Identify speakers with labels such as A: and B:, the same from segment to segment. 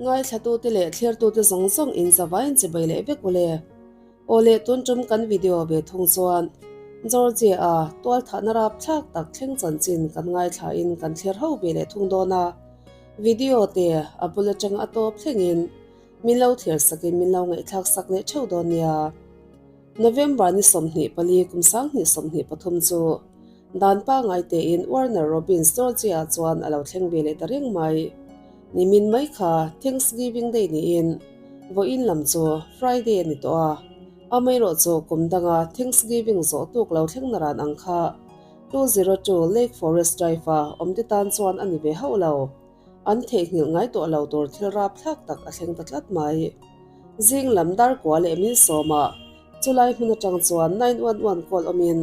A: Ngaithlatute leh thlirtute zawng zawng in zavaiin chibai leh vek ule. Aw leh tun tum kan video ve thung chuan Georgia-a tualthahna rapthlak tak thleng chanchin kan ngaithlain kan thlir ho ve leh thung dawn a. Video te a bul atang a tawp thlengin min lo thlir sakin min lo ngaihthlak sak leh theuh dawn nia. November ni 24 kum 2023 chu dan pangngai tein Warner Robins Georgia chuan a lo thleng ve leh ta reng mai. Nimin mai kha Thanksgiving Day niin vawiin lam chu Friday a ni tawh a, amaherawhchu kum danga Thanksgiving zawh tuk lo thleng naran ang kha 202 Lake Forest Drive-a awmte tan chuan a ni ve hauh lo. An theihnghilh ngai tawh lo tur thil rapthlak tak a thleng ta tlat mai. Zing lam dar kua leh min sawmah chulai hmun atang chuan 911 call awmin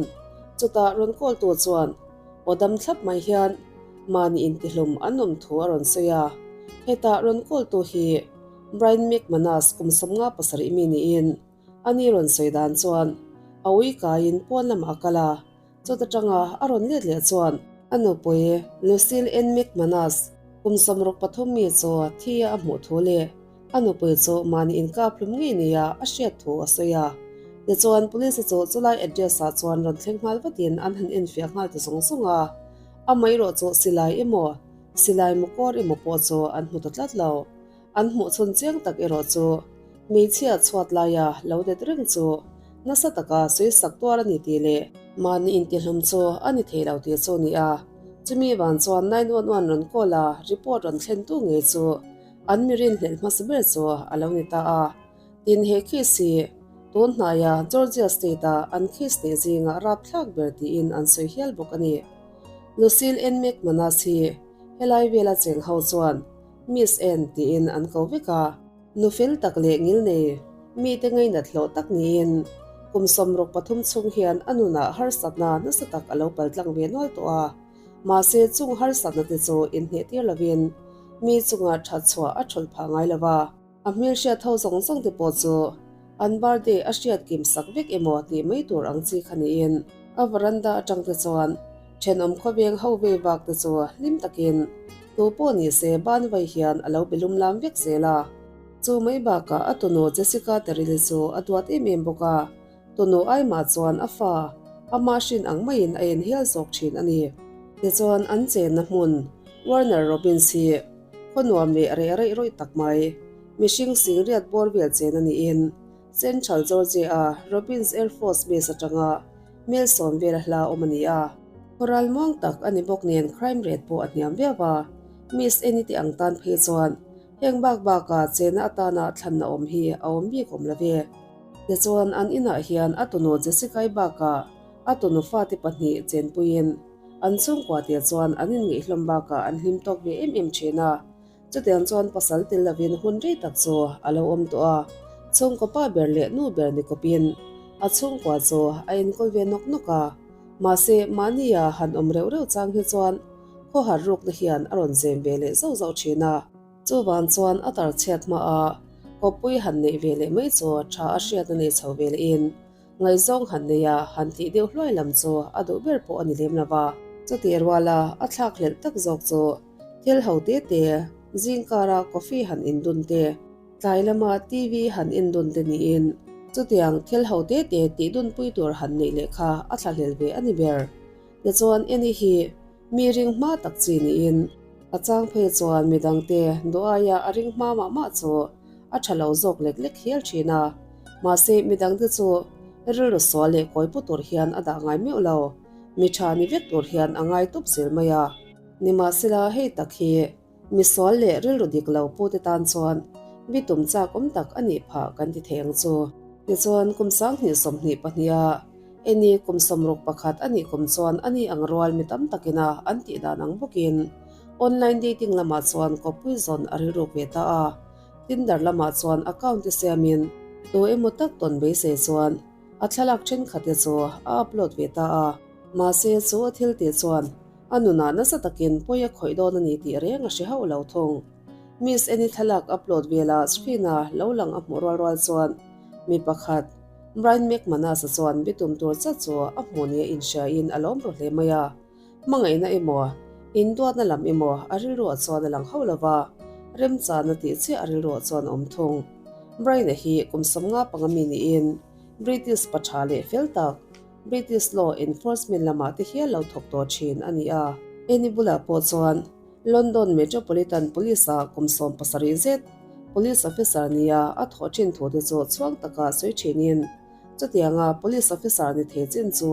A: chutah rawn call tu chuan aw dam thlap mai hian mahni intihlum an awm thu a rawn sawi a. Hetah rawn call tu hi Brian McManus kum 57 mi niin ani rawn sawi dan chuan a ui kaiin pawn lamah a kal a. Chawt atanga a rawn let leh chuan a nupui Lucille Ann McManus kum 63 mi chu thi a hmuh thu leh a nupui chu mahni inkap hlum ngei nia a hriat thu a sawi a. Tichuan police chu chulai address ah chuan rawn thleng nghal vatin an han enfiah nghal ta zawng zawng a. Amaherawh chu silai emaw silai mukawr emaw pawh chu an hmu ta tlat lo. An hmuh chhun chiang tak erawh chu hmeichhia chhuat laia lo det reng chu nasa taka sawisak tuar a ni tih leh mahni intihlum chu a ni thei lo tih chu a ni a. Chumi vang chuan 911 rawn call a report rawn thlen tu ngei chu an mi rinhlelh hmasa ber chu a lo ni ta a. Tin, he case hi tun hnaia Georgia State-a an case neih zingah rapthlak ber tiin an sawi hial bawk a ni. Lucille Ann McManus hi helai vela cheng ho chuan Miss Ann tiin an ko vek a. Nu fel tak leh ngil nei, mite ngainat hlawh tak niin kum 63 chhung hian a nunah harsatna nasa tak a lo paltlang ve nual tawh a. Mahse chung harsatna te chu inhneh tir lovin mi chunga that chhuah a thawlh phah ngai lo va. A hmelhriat ho zawng zawng te pawh chu an birthday a hriat kim sak vek emaw tih mai tur ang chi kha niin a veranda atang te chuan thenawm khawveng ho vei vak te chu hlim takin tu pawh ni se ban vai hian a lo be lum lam vek zel a. Chu mai bakah a tunu Jessica Terrell chu a duat em em bawk a, tunu aimah chuan a fa amah hrin ang maiin a en hial zawk thin a ni. Tichuan an chenna hmun Warner Robins hi Khaw nuam leh reh reih rawih tak mai. Mihring sing riat bawr vel chen a niin Central Georgia-a Robins Air Force Base atanga mel sawm vel a hla awm a ni a. Khaw ral muang tak a ni bawk nen crime rate pawh a hniam viau a, Miss Annie te ang tan phei chuan heng bak baka chena atana thlanna awm hi a awm bik awm lo ve. Tichuan an inah hian a tunu Jessica-i bakah a tunu fate pahnih chenpuiin An chhungkua te chuan an inngeihhlawm bakah an hlim tawk ve em em thin a, chutiang chuan pasal tel lovin hun rei tak chu a lo awm tawh a, chhungkaw pa ber leh nu ber ni kawpin a chhungkua chu a enkawl ve nawk nawk a, mahse mahnia han awm reuh reuh chang hi chuan khawhar rukna hian a rawn zem ve leh zauh zauh thin a. Chuvang chuan a tarchhiat hmaah kawppui han neih ve leh mai chu tha a hriat a nei chho ve lehin Ngaihzawng han nei a, han tih deuh hluai lam chu a duh ber pawh a ni lem lo va. Chutih ruala a thlak hlelh tak zawk chu thil ho te te, zing kara coffee han in dun te, tlai lama TV han en dun te niin chutiang thil ho te te tih dunpui tur han neih leh kha a thlahlel ve a ni ber. Tichuan Annie hi mi ring hma tak chi niin a chang phei chuan midangte duh aia a ring hma mah mah chu a tha lo zawk lek lek hial thin a, mahse midangte chu rilru sual leh kawi pu tur hian a dah ngai meuh lo, mi tha ni vek tur hian a ngai tup zel mai a. Nimahsela hei tak hi mi sual leh rilru dik lo pute tan chuan mi tum chak awm tak a nih phah kan ti thei ang chu. Tichuan kum 2022 a Eni kum 61 a nih kum chuan a ni ang rual mi tam takina an tih dan ang bawkin online dating lamah chuan kawppui zawn a rilruk ve ta a. Tinder lamah chuan account te siamin tu emaw tak tawn beisei chuan a thlalak thenkhat te chu a upload ve ta a. Mahse chu a thil tih chuan a nunah nasa takin pawi a khawih dawn a ni tih reng a hre hauh lo thung. Miss Eni thlalak upload vela screen a lo lang a hmuh rual rual chuan mi pakhat Brian McManus-a chuan bitum tur chat chu a hmuh nia inhriain a lawm ru hle mai a. Hmangaihna emaw, induatna lam emaw a rilruah chuan a lang hauh lo va. Remchana tih chiah a rilruah chuan a awm thung. Brian-a hi kum 55 mi niin British pa tha leh fel tak, British law enforcement lamah te hial lo thawk tawh thin a ni a. Eni bulah pawh chuan London Metropolitan Police-ah kum 17 zet police officer nia a thawh thin thu te chu chhuang taka sawi thinin chutianga police officer ni thei chin chu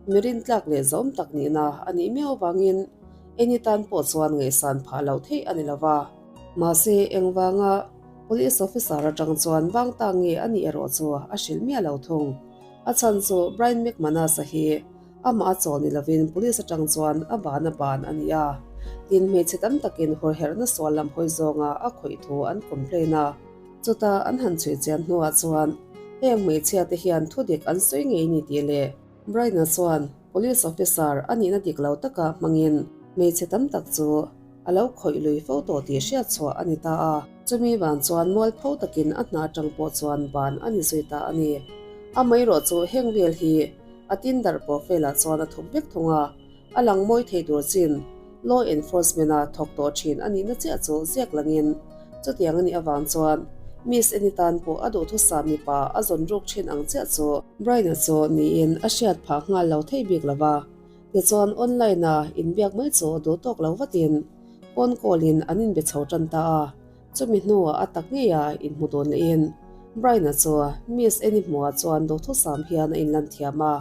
A: mi rintlak leh zawm tak nihna a nih miau avangin Eni tan pawh chuan ngaihsan phah loh theih a ni lo va. Mahse, engvanga police officer atang chuan vang ta nge a nih erawh chu a hrilh miah lo thung. A chhan chu Brian McManus-a hi amah a chawl ni lovin police atang chuan a ban a ban a ni a. Tin, hmeichhe tam takin hawrherhna sual lam hawi zawnga a khawih thu an complain a. Chuta an han chhui chian hnuah chuan heng hmeichhia te hian thudik an sawi ngei ni tih leh Brian-a chuan Police officer a nihna dik lo taka hmangin hmeichhe tam tak chu a lo khawih lui fo tawh tih hriat chhuah a ni ta a. Chumi vang chuan mualpho takin a hna atang pawh chuan ban a ni zui ta a ni. Amaherawh chu heng vel hi a Tinder profile ah chuan a thup vek thung a, a lang mawi thei tur chin law enforcement a thawk tawh thin a nihna chiah chu ziak langin chutiang a nih avang chuan Miss Annie tan pawh a duhthusam mipa a zawn ruk thin ang chiah chu Brian-a chu niin a hriat phah nghal lo thei bik lo va. Tichuan online a inbiak mai chu duh tawk lo vatin phone call in an inbe chho tan ta a. Chumi hnuah a tak ngeia inhmu dawn lehin Brian-a chu Miss Annie hmuhah chuan duhthusam hian a inlan thiam a.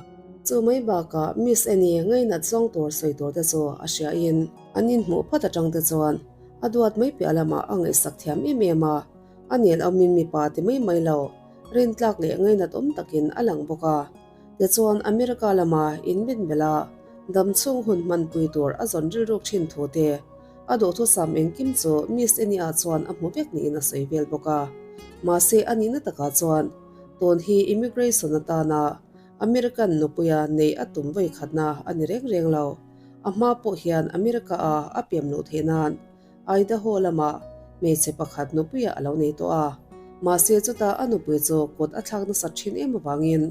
A: Chu mai bakah Miss Annie ngainat zawng tur sawi tur te chu a hriain an inhmuh phawt atang te chuan a duat mai piah lamah a ngaihsak thiam em em a. A nel awmin mipa ti mai mai lo, rintlak leh ngainat awm takin a lang bawk a. Tichuan America lama inbin belh a, damchhung hun hmanpui tur a zawn rilruk thin thu te, a duhthusam engkim chu Miss Annie-ah chuan a hmu vek niin a sawi vel bawk a. Mahse a nihna takah chuan tun hi immigration atana American nupuia neih a tum vawi khatna a ni reng reng lo. A hma pawh hian America-a a piam luh theih nan Idaho lamah hmeichhe pakhat nupuiah a lo nei tawh a. Mahse chutah a nupui chu kut a thlak nasat thin em avangin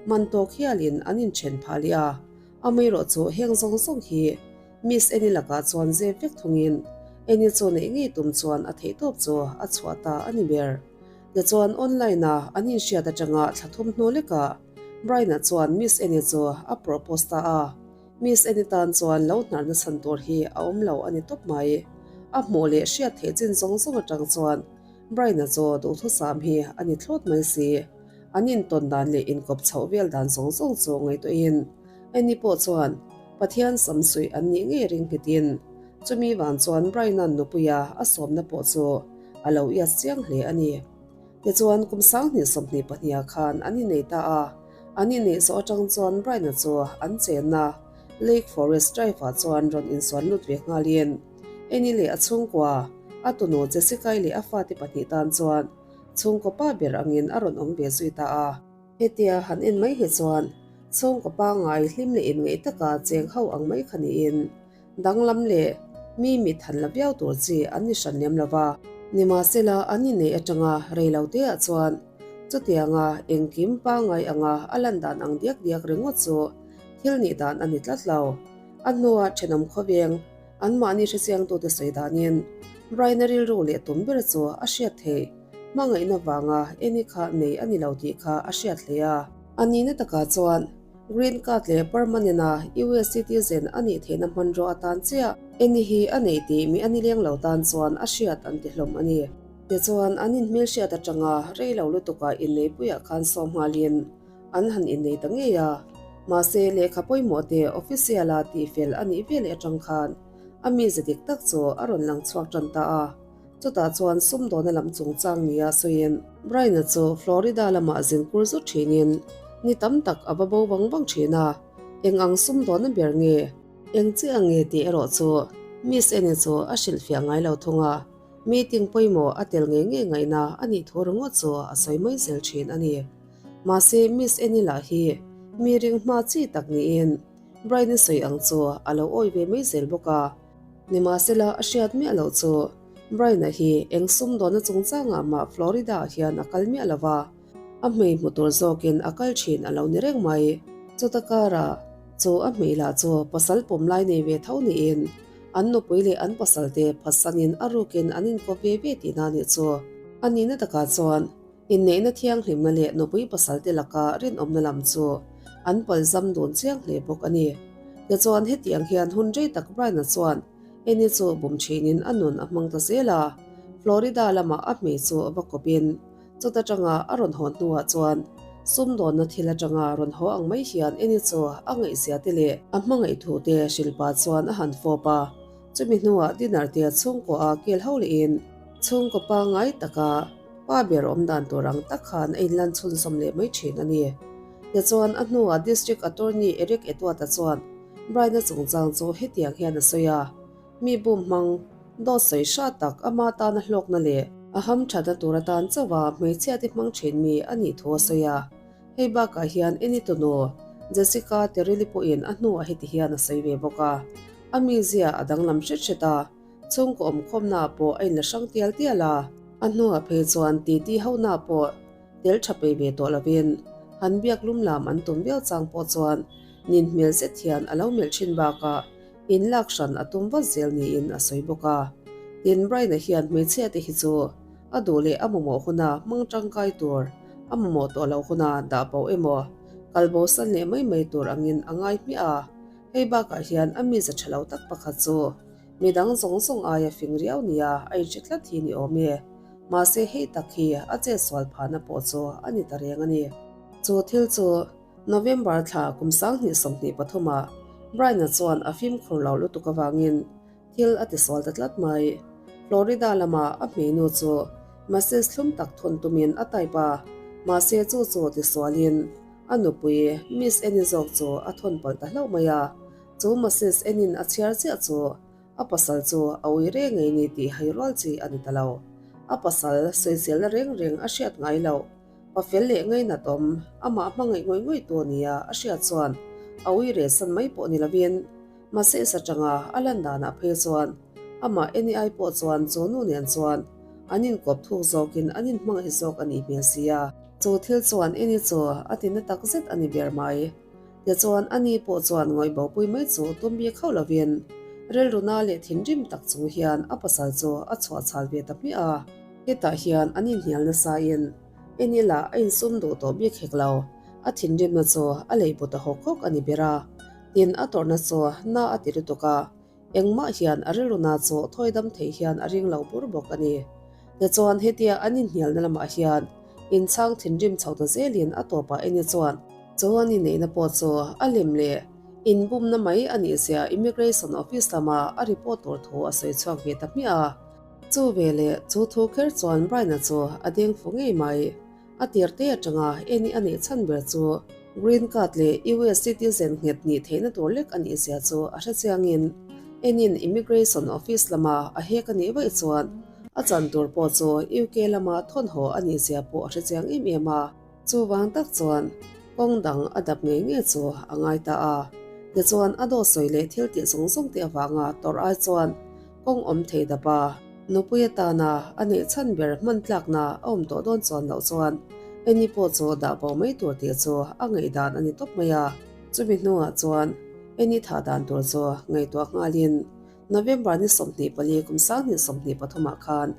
A: man tawk hialin an inthen phah leh a. Amaherawh chu heng zawng zawng hi Miss Annie lakah chuan zep vek thungin Annie chu neih ngei tum chuan a theihtawp chu a chhuah ta a ni ber. Tichuan online-a an inhriat atanga thla thum hnu lekah Brian-a chuan Miss Annie chu a propose ta a. Miss Annie tan chuan lo hnarna chhan tur hi a awm lo a ni tawp mai. A hmuh leh hriat theih chin zawng zawng atang chuan Brian-a chu duhthusam hi a ni thlawt mai si. An intawn dan leh inkawp chhoh vel dan zawng zawng chu ngaihtuahin Annie pawh chuan Pathian samsuih an nih ngei ring nghetin chumi vang chuan Brian-a'n nupuia a sawmna pawh chu a lo ias chiang hle a ni. Tichuan kum 2022 khan an innei ta a, an inneih zawh atang chuan Brian-a chu an chenna Lake Forest Drive-ah chuan rawn insuan lut ve nghalin Annie leh a chhungkua, a tunu Jessica-i leh a fate pahnih tan chuan chhungkaw pa ber angin a rawn awm ve zui ta a. Hetia han en mai hi chuan chhungkaw pangngai hlim leh inngeih taka cheng ho ang mai kha niin danglam leh mi mit han la viau tur chi an ni hran lem lo va. Nimahsela an inneih atanga rei lo teah chuan chutianga engkim pangngai anga a lan dan ang diak diak ringawt chu thil nih dan a ni tlat lo. A hnua thenawm khawveng anmahni hrechiangtute sawi danin Brian-a rilru leh tum ber chu a hriat theih. Hmangaihna vanga Annie kha nei a ni lo tih kha a hriat hle a. A nihna takah chuan Green Card leh Permanent a US citizen a nih theihna hmanrua atan chiah Annie hi a nei tih mi a ni leng lo tan chuan a hriat an ti hlawm a ni. Tichuan an inhmelhriat atanga rei lo lutukah inneipuiah khan sawm nghalin an han innei ta ngei a. Mahse lehkha pawimawh te official a tihfel a nih veleh atang khan a mize dik tak chu a rawn lang chhuak tan ta a. Chutah chuan sumdawna lam chungchang nia sawiin Brian-a chu Florida lamah zin kur zut thinin ni tam tak a va bo vang vang thin a, eng ang sumdawna ber nge, eng chiah nge tih erawh chu Miss Annie chu a hrilhfiah ngai lo thung a, meeting pawimawh a tel ngei ngei ngaihna a nih thu ringawt chu a sawi mai zel thin a ni. Mahse Miss Annie lah hi mi ring hma chi tak niin Brian-a sawi ang chu a lo awi ve mai zel bawk a. Nimahsela a hriat miah loh chu Brian-a hi eng sumdawnna chungchangah mah Florida-ah hian a kal miah lo va, a hmei hmu tur zawkin a kal thin a lo ni reng mai. Chuta karah chu a hmei lah chu pasal pawm lai nei ve tho niin An nupui leh an pasalte phatsanin a rukin an inkawp ve ve tihna a nih chu. A nihna takah chuan inneihna thianghlimna leh nupui pasalte laka rinawmna lam chu an palzam dun chiang hle bawk a ni. Tichuan hetiang hian hun rei tak Brian-a chuan Annie chu bum thinin a nun a hmang ta zel a, Florida lamah a hmei chu va kawpin Chuta tanga a rawn haw hnuah chuan sumdawnna thil atanga rawn haw ang mai hian Annie chu a ngaihzia te leh a hmangaih thu te hrilh pah chuan a han fawp a. Chumi hnuah dinner te chhungkaw a kel ho lehin chhungkaw pangngai taka pa ber awm dan tur ang tak khan a inlan chhunzawm leh mai thin a ni. Tichuan a hnuah District Attorney Eric Edward-a chuan Brian-a chungchang chu hetiang hian a sawi a. Mi bum hmang, dawt sawi hra tak ama tana hlawkna leh a hamthatna tur atan chauha hmeichhia te hmang thin mi a nih thu a sawi a. Hei bakah hian Eni tunu Jessica Terrelli pawhin a hnuah heti hian a sawi ve bawk a. A mizia a danglam hret hret a, chhungkaw awmkhawmnaah pawh a inla hrang tial tial a. A hnuah phei chuan titi honaah pawh tel tha pei ve tawh lovin han biak lum lam an tum viau chang pawh chuan nin hmel zet hian a lo melh thin bakah In lak hran a tum vat zel niin a sawi bawk a. Tin, Brian-a hian hmeichhia te hi chu a duh leh a mamawh huna hmang tangkai tur, a mamawh tawh loh huna dah bo emaw, kal bo san leh mai mai tur angin a ngai hmiah a. Hei bakah hian a mize tha lo tak pakhat chu midang zawng zawng aia fing riau nia a inhre tlat hi ni awm e. Mahse hei tak hi a chetsual phahna pawh chu a ni ta reng a ni. Chu thil chu November thla kum 2023 ah Brian-a chuan a fimkhur lo lutuk avangin thil a tisual ta tlat mai. Florida lama a hmeinu chu message thlum tak thawn tumin a type a, mahse chu chu tisualin a nupui Miss Annie zawk chu a thawn palh ta hlauh mai a. Chu message enin a chhiar chiah chu A pasal chu a ui reng ngei ni tih hai rual chi a ni ta lo. A pasal sawiselna reng reng a hriat ngai loh. Pa fel leh ngainat awm, amah hmangaih ngawih ngawih tu nia a hriat chuan a ui reh san mai pawh ni lovin mahse sa tanga a lan danah phei chuan amah Annie pawh chuan chu nu nen chuan an inkawp thuk zawkin an inhmangaih zawk a nih hmel si a. Chu thil chuan Annie chu a ti na tak zet a ni ber mai. Tichuan ani pawh chuan ngawih bopui mai chu tum bik hauh lovin rilru na leh thinrim tak chung hian a pasal chu a chhuah chhal ve ta hmiah a. Hetah hian an inhnial nasain Enila a insum duh tawh bik hek lo, a thinrimna chu a lei bu ta hawk hawk a ni ber a, tin a tawrhna chu na a ti lutuk a, Engmah hian a rilru na chu thawi dam thei hian a ring lo bur bawk a ni. Tichuan hetia an inhnialna lamah hian inchhang thinrim chho ta zelin a tawpah Eni chuan chu an inneihna pawh chu a lem leh inbumna mai a nih zia Immigration Office lama a report tur thu a sawi chhuak ve ta hmiah a. Chu veleh chu thu kher chuan Brian-a chu a deng fu ngei mai. A tir te atanga Eni a neih chhan ber chu Green Card leh US citizen nghet nih theihna tur lek a nih zia chu a hre chiangin Eni'n Immigration Office lama a hek a nih vaih chuan a chan tur pawh chu UK lama thawn haw a nih zia pawh a hre chiang em em a. Chuvang tak chuan kawng dang a dap ngei ngei chu a ngai ta a. Tichuan a dawt sawi leh thil tih zawng zawng te avanga tawrh ai chuan Kawng awm thei dap a, nupui atana a neih chhan ber hman tlakna a awm tawh dawn chuan loh chuan Annie pawh chu dah bo mai tur tih chu a ngaihdan a ni tawp mai a. Chumi hnuah chuan Annie thah dan tur chu ngaihtuah nghalin November ni 24 kum 2023 ah khan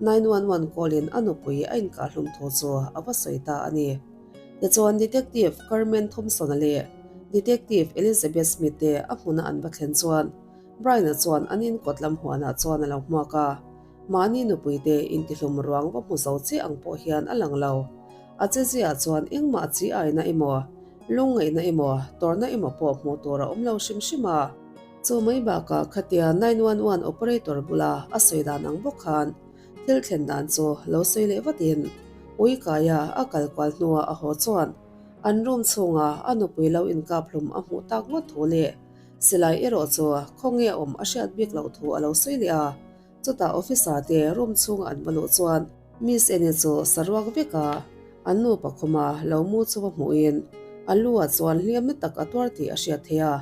A: 911 call in a nupui a inkahlum thu chu a va sawi ta a ni. Tichuan Detective Carmen Thompson-a leh Detective Elizabeth Smith te a hmuna an va thlen chuan Brian-a chuan an in kawt lam huanah chuan a lo hmuak a, mahni nupuite intihlum ruang va hmu zo chiah ang pawh hian a lang lo. A cheziah chuan engmah chi aina emaw, lungngaihna emaw, tawrhna emaw pawh hmuh tur a awm lo hrim hrim a. Chu mai bakah khatia 911 operator bula a sawi dan ang bawk khan thil thlen dan chu lo sawi leh vatin ui kaia a kal kual hnuah a haw chuan an room chhunga a nupui lo inkaphlum a hmuh tak ngawt thu leh Silai erawh chu khawnge awm a hriat bik loh thu a lo sawi leh a, chutah officer te room chhunga an va luh chuan Miss Annie chu saruak vek a, an nupa khawma lo mu chu va hmuhin a lu ah chuan hliamna tak a tuar tih a hriat theih a,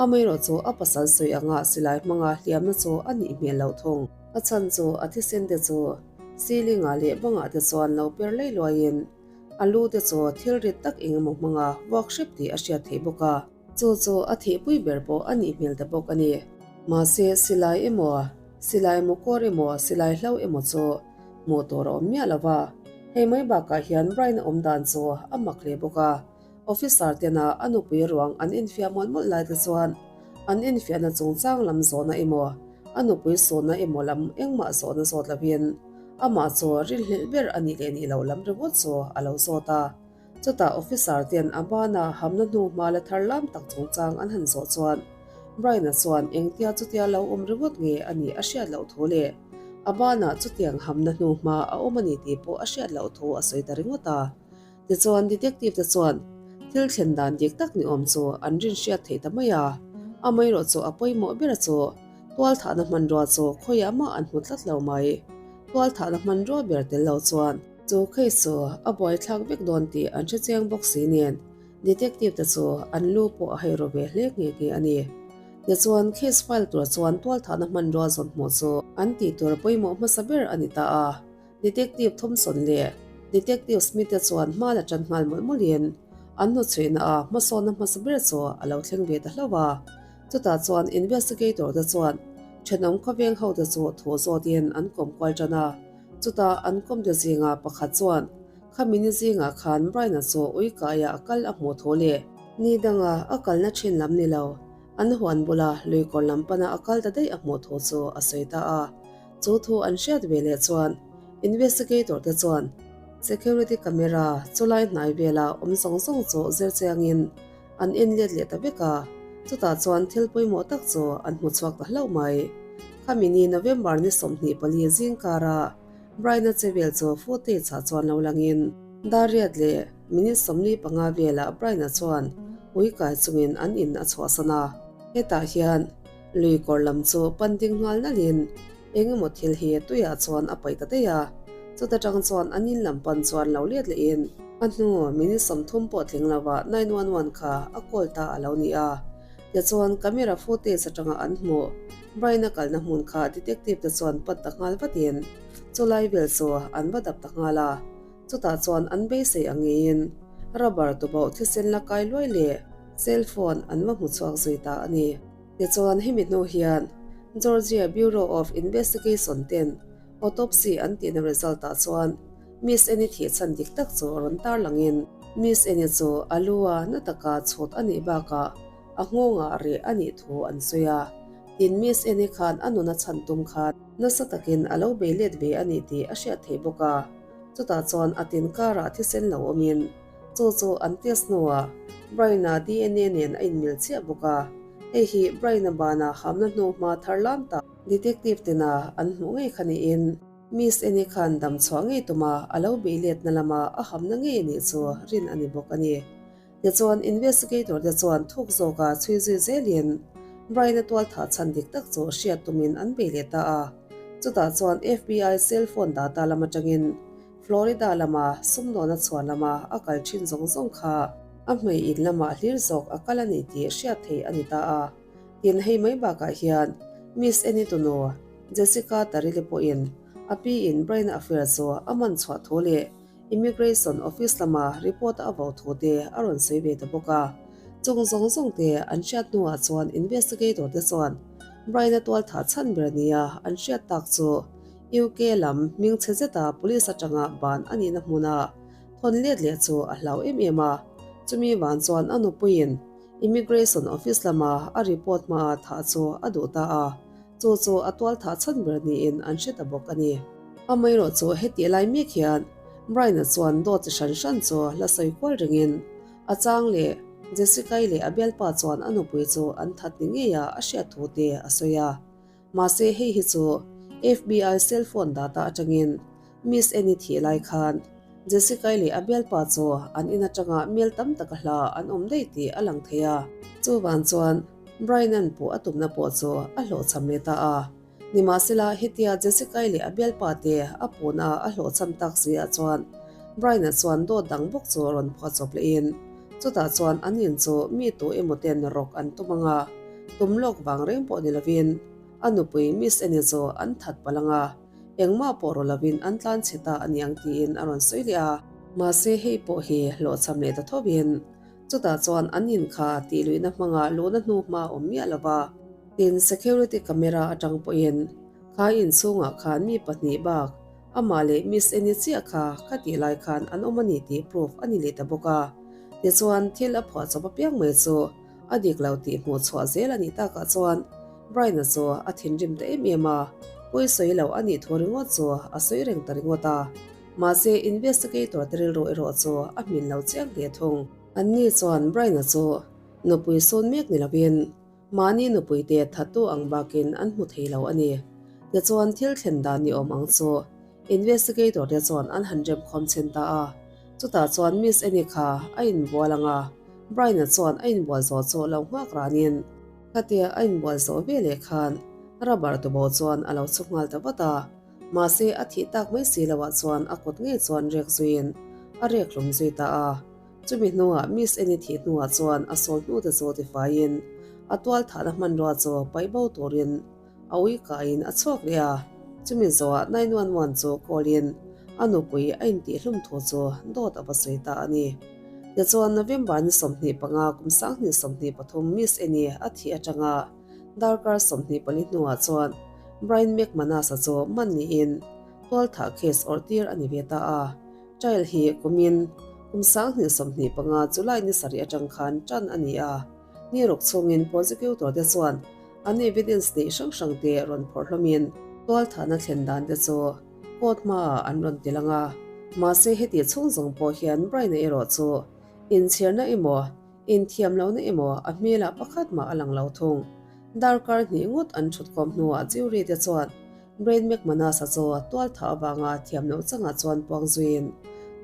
A: amaherawh chu a pasal sawi anga silai hmanga hliamna chu a nih hmel loh thung. A chhan chu a thisen te chu ceiling ah leh bangah te chuan lo per lei luaiin a lu te chu thil rit tak eng emaw hmanga vuak hrep tih a hriat theih bawk a. Chu chu a thihpui ber pawh a nih hmel ta bawk a ni. Mahse, silai emaw, silai mukawr emaw, silai hlo emaw chu hmuh tur a awm miah lo va. Hei mai bakah hian Brian-a awm dan chu a mak hle bawk a. Officer tena a nupui ruang an infiah mawlh mawlh lai te chuan an infiahna chungchang lam zawhna emaw, a nupui sunna emaw lam engmah zawhna zawt lovin amah chu rinhlelh ber a nih leh nih loh lam ringawt chu a lo zawt a. Chutah officer ten a bana hamna hnu hma la thar lam tak chungchang an han zawh chuan Brian-a chuan engtia chutia lo awm ringawt nge a nih a hriat loh thu leh a banah chutiang hamna hnu hma a awm a ni tih pawh a hriat loh thu a sawi ta ringawt a. Tichuan detective te chuan thil thlen dan dik tak ni awm chu an rin hriat theih ta mai a, amaherawh chu a pawimawh ber chu tualthahna hmanrua chu khawiah mah an hmu tlat lo mai. Tualthahna hmanrua ber tel lo chuan chu case chu a buaithlak vek dawn tih an hre chiang bawk si nen detective te chu an lu pawh a hei ru ve hle nghe nghe a ni. Tichuan case file tur chuan tualthahna hmanrua zawn hmuh chu an tih tur pawimawh hmasa ber a ni ta a. Detective Thompson leh Detective Smith te chuan hma la tan nghal mawlh mawlhin an hnuchhuihna a hmasawnna hmasa ber chu a lo thleng ve ta hlauh a. Chutah chuan investigator te chuan thenawm khawveng ho te chu thu zawtin an kawm kual tan a. Chutah an kawm te zinga pakhat chuan khami ni zingah khan Brian-a chu uikaiah a kal a hmuh thu leh ni danga a kalna thin lam ni lo an huan bula luikawr lam pana a kal ta daih a hmuh thu chu a sawi ta a. Chu thu an hriat ve leh chuan investigator te chuan security camera chulai hnai vela awm zawng zawng chu zir chiangin an en let leh ta vek a, chutah chuan thil pawimawh tak chu an hmu chhuak ta hlauh mai. Khami ni November ni 24 zingkara Brian-a che vel chu footage ah chuan lo langin dar riat leh minute 45 velah Brian-a chuan ui kai chungin an in a chhuahsan a, hetah hian Lui kawr lam chu pan ding nghal nalhin eng emaw thil hi tuiah chuan a paih ta daih a, chuta tang chuan an in lam pan chuan lo let lehin a hnu minute 30 pawh tling lovah 911 kha a call ta a lo ni a. Tichuan camera footage atanga an hmuh Brian-a kalna hmun kha detective te chuan pan ta nghal vatin chulai vel chu an va dap ta nghal a, chutah chuan an beisei ang ngeiin rubber tubauh thisen la kai luai leh cell phone an va hmu chhuak zui ta a ni. Tichuan hemi hnu hian Georgia Bureau of Investigation ten autopsy an tihna result ah chuan Miss Annie thih chhan dik tak chu rawn tar langin Miss Annie chu a lu a na taka chhut a nih bakah a nghawngah reh a nih thu an sawi a. Tin Miss Annie khan a nuna chhan tum khan nasa takin a lo bei let ve a nih tih a hriat theih bawk a. Chutah chuan a tin karah thisen lo awmin Chu chu an test hnuah Brian-a DNA nen a inmil chiah bawk a, hei hi Brian-a bana hamna hnu hma thar lam tak detective tena an hmuh ngei kha niin Miss Annie khan dam chhuah ngei tuma a lo beih letna lama a hamna ngei anih chu rin a ni bawk a ni. Tichuan investigator te chuan thuk zawka chhui zui zelin Brian-a tual thah chhan dik tak chu hriat tumin an bei leh ta a, chutah chuan FBI cell phone data lam atangin Florida lama sumdawna chhuah lama a kal thin zawng zawng kha a hmei in lamah hlir zawk a kal a ni tih hriat theih a ni ta a. Tin, hei mai bakah hian Miss Annie tunu Jessica Tarile pawhin a pi in Brian-a affair chu a man chhuah thu leh Immigration office lama report a vo thu te a rawn sawi ve ta bawk a. Chung zawng zawng te an hriat hnuah chuan investigator te chuan Brian-a tual thah chhan ber nia an hriat tak chu UK lam hming chhe zeta police atanga ban a nihna hmuna thawn let leh chu a hlau em em a, chumi van chuan a nupuiin Immigration office lama a report hmaa thah chu a duh ta a, chu chu a tual thah chhan ber niin an hre ta bawk a ni. Amaherawh chu hetih lai mek hian Brian-a chuan dawt chi hran hran chu la sawi kual ringin a chang leh Jessica-i leh a bialpa chuan a nupui chu an that ni ngeia a hriat thu te a sawi a. Mahse hei hi chu FBI cell phone data atangin Miss Annie thih lai khan Jessica-i leh a bialpa chu an in atanga mel tam taka hla an awm daih tih a lang thei a. Chuvang chuan Brian-a'n puh a tumna pawh chu a hlawhchham leh ta a. Nimahsela hetia Jessica-i leh a bialpa te a puhna a hlawhchham tak zuiah chuan Brian-a chuan dawt dang bawk chu rawn phuah chawp lehin chutah chuan an in chu mi tu emaw ten rawk an tum ang a, tum lawk vang reng pawh ni lovin a nupui Miss Annie chu an that palh ang a, engmah pawh rawh lovin an tlan chhe ta a niang tiin a rawn sawi leh a. Mahse hei pawh hi hlawhchham leh ta thovin chutah chuan an in kha tih luihna hmanga luhna hnu hma awm miah lova. Tin, security camera atang pawhin kha inchhungah khan mi pahnih bak amah leh Miss Annie chiah kha kha tih lai khan an awm a ni tih proof a ni leh ta bawk a. Tichuan, thil a phuah chawp apiang mai chu a dik lo tih hmuh chhuah zel a nih takah chuan Brian-a chu a thinrim ta em em a, pawi sawi lo a nih thu ringawt chu a sawi reng ta ringawt a. Mahse, investigator te rilru erawh chu a hmin lo chiang hle thung. Anni chuan Brian-a chu nupui sawn mek ni lovin mahni nupuite thattu ang bakin an hmu thei lo a ni. Tichuan, thil thlen dan ni awm ang chu investigator te chuan an han remkhawm chhen ta a. Chutah chuan Miss Annie kha a inbual ang a, Brian-a chuan a inbual zawh chu lo nghak ranin khatia a inbual zawh ve leh khan rubber tubo chuan a lo chhu nghal ta vat a. Mahse, a thih tak mai si loah chuan a kut ngei chuan rek zuiin a rek hlum zui ta a. Chumi hnuah Miss Annie thih hnuah chuan a sawl hnute chu tifaiin a tual thahna hmanrua chu paih bo turin a ui kaiin a chhuak leh a. Chumi zawhah 911 chu call in a nupui a intihhlum thu chu dawt a va sawi ta a ni. Tichuan November ni 25 kum 2023 Miss Annie a thih atanga Darkar 24 hnuah chuan Brian McManus-a chu man niin tualthah case awrh tir a ni ve ta a. Trial hi kumin kum 2025 July ni sarih atang khan tan a ni a. Ni ruk chhungin prosecutor te chuan an evidence neih hrang hrang te rawn phawrh hlawmin tualthahna thlen dan te chu court hmaah an rawn ti lang a. Mahse heti chhung zawng pawh hian Brian-a erawh chu inchhirna emaw Inthiam lohna emaw a hmelah pakhat mah a lang lo thung. Darkar hnih ngawt an thutkhawm hnuah jury te chuan Brain McManus-a chu tual thah avanga thiam loh changah chuan puang zuiin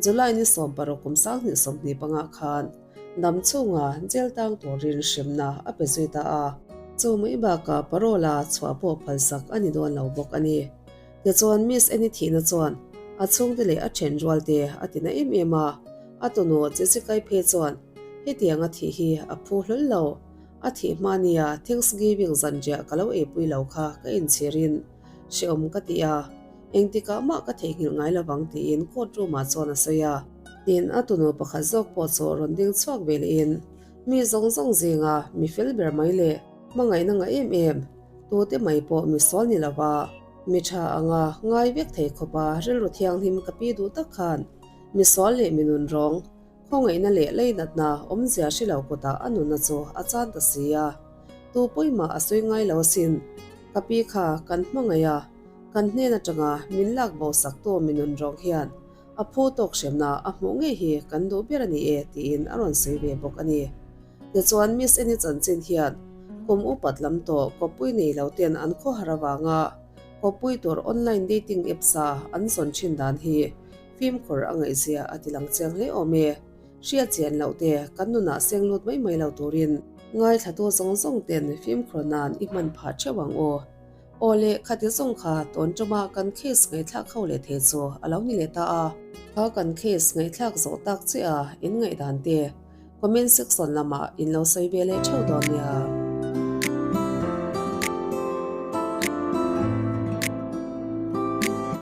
A: July ni 16 kum 2025 khan dam chhunga jail tang turin hremna a pe zui ta a. Chu mai bakah parole-a chhuah pawh phalsak a ni dawn lo bawk a ni. Tichuan Miss Annie thihna chuan a chhungte leh a then rualte a ti na em em a, a tunu Jessica-i phei chuan hetiang a thih hi a phu hlawl lo. A thih hma nia Thanksgiving zanriah ka lo eipui lo kha ka inchhirin hrehawm ka ti a, engtikah mah ka theihnghilh ngai lovang tiin court room-ah chuan a sawi a. Tin, a tunu pakhat zawk pawh chu rawn ding chhuak ve lehin mi zawng zawng zinga mi fel ber mai leh hmangaihna ngah em em tute mai pawh mi sual ni lova Mi tha anga ngai vek thei khawpa rilru thianghlim ka pi duh tak khan mi sual leh mi nun rawng, khawngaihna leh leinatna awmzia hre lo kutah a nunna chu a chan ta si a. Tu pawimah a sawi ngai lo asin. Ka pi kha kan hmangaih a, kan hnen atanga min lak bo saktu mi nun rawng hian a phu tawk hremna a hmuh ngei hi kan duh ber a ni e tiin a rawn sawi ve bawk a ni. Tichuan Miss Annie chanchin hian kum upat lam tawh kawppui nei lo ten an khawhar avanga kawppui tur online dating apps a an zawn thin dan hi fimkhur a ngaihzia a ti lang chiang hle awm e. Hriat chian loh te kan nunah seng lut mai mai lo turin ngaithlatu zawng zawng ten fimkhur nan i hman phah theuh ang u. Aw le, khati zawng kha tawn tawma kan case ngaihthlak ho leh thei chu a lo ni leh ta a. Kha kan case ngaihthlak zawh tak che a in ngaihdan te comment section lamah in lo sawi ve leh theuh dawn nia.